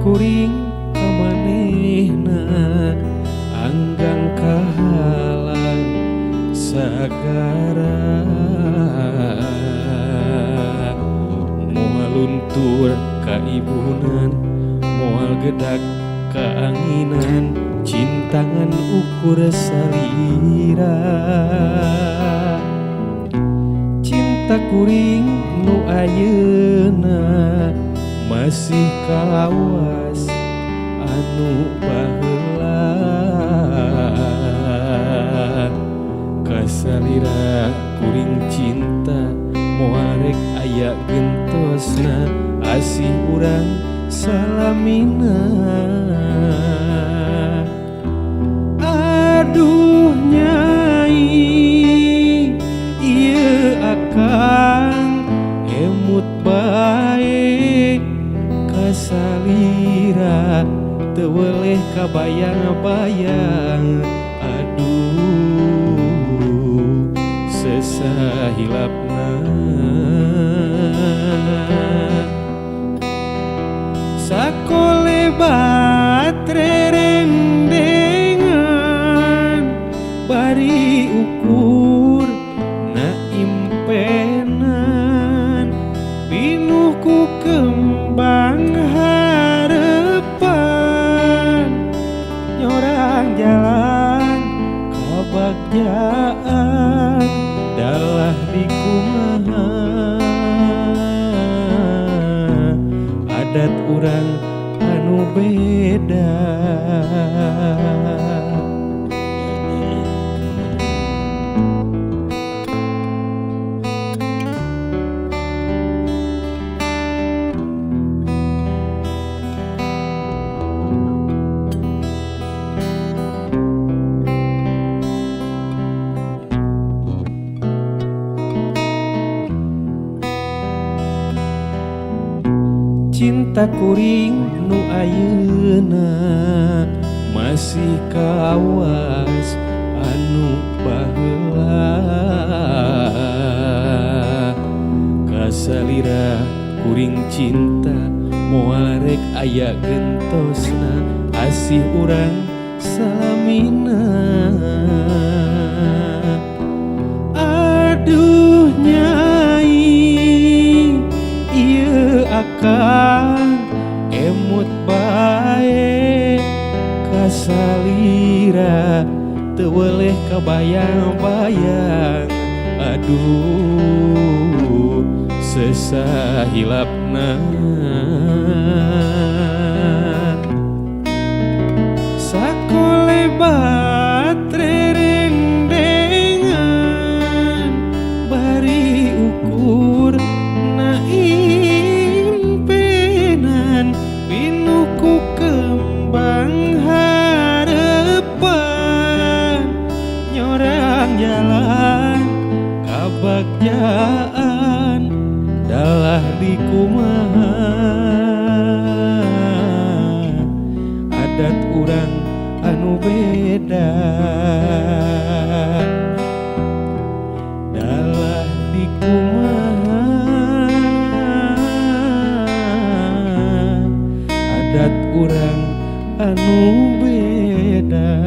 Kuring ka manehna anggang kahalang sagara. Moal luntur kaibunan, moal gedak kaanginan, cintangan ukur salira. Cinta kuring nu ayeuna masih kawas anu baheula. Kasalira kuring cinta moal rek aya gentosna, asih urang salamina. Aduh nyai ieu akang emut bae kasalira, teu weleh kabayang-bayang. Aduh sesahilapna. Sakolebat rerendengan bari ukur na impenan, pinuh ku kembang harepan, nyorang jalan kabagjaan dalah dikumaha adat urang anu beda. Cinta kuring nu ayeuna masih kawas anu baheula. Kasalira kuring cinta moal rek aya gentosna, asih urang salamina. Aduh nyai ieu akang emut bae kasalira, teu weleh kabayang-bayang. Aduh sesahilapna. Sakolebat rerendengan bari ukur na impenan, pinuh ku kembang harepan, nyorang jalan kabagjaan dalah dikumaha adat urang anu beda. Dalah dikumaha adat urang anu beda.